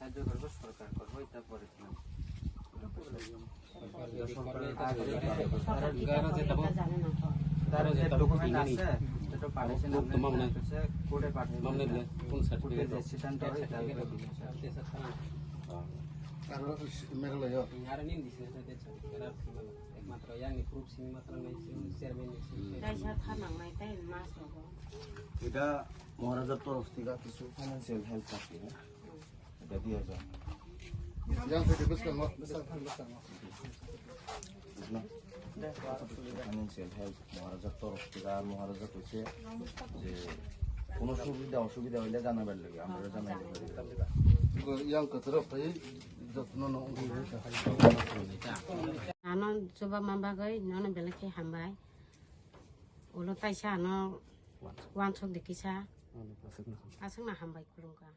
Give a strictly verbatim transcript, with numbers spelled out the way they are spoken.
সরকার করবো, এটা পরে। তার যে ডকুমেন্ট আছে, এটা তো পাঠাইছেন, কোর্টে পাঠাইছেন। কোর্টে যে সিদ্ধান্ত হয়, সেটা মেঘালয়। একমাত্র ইয়াংনি প্রুফ সিং মাত্র নাই, চেয়ারম্যান নাই। এটা মহারাজার তরফ থেকে কিছু ফাইন্যান্সিয়াল হেল্প আছে, হ্যাঁ? এটা দিয়ে যাও। বুঝলা? ফাইন্যান্সিয়াল হেল্প মহারাজার তরফ থেকে। আর মহারাজা কইছে যে কোনো সুবিধা অসুবিধা হইলে জানাবার লাগে, আমরা জানাই দিতে পারি। ইয়াং কতরা ভাই যত্ন নাও। Ano chuba ma bagwi nono belai khe hambai. Ulo taisa ano wansuk di kisa. Aswkno hambai khulumkha.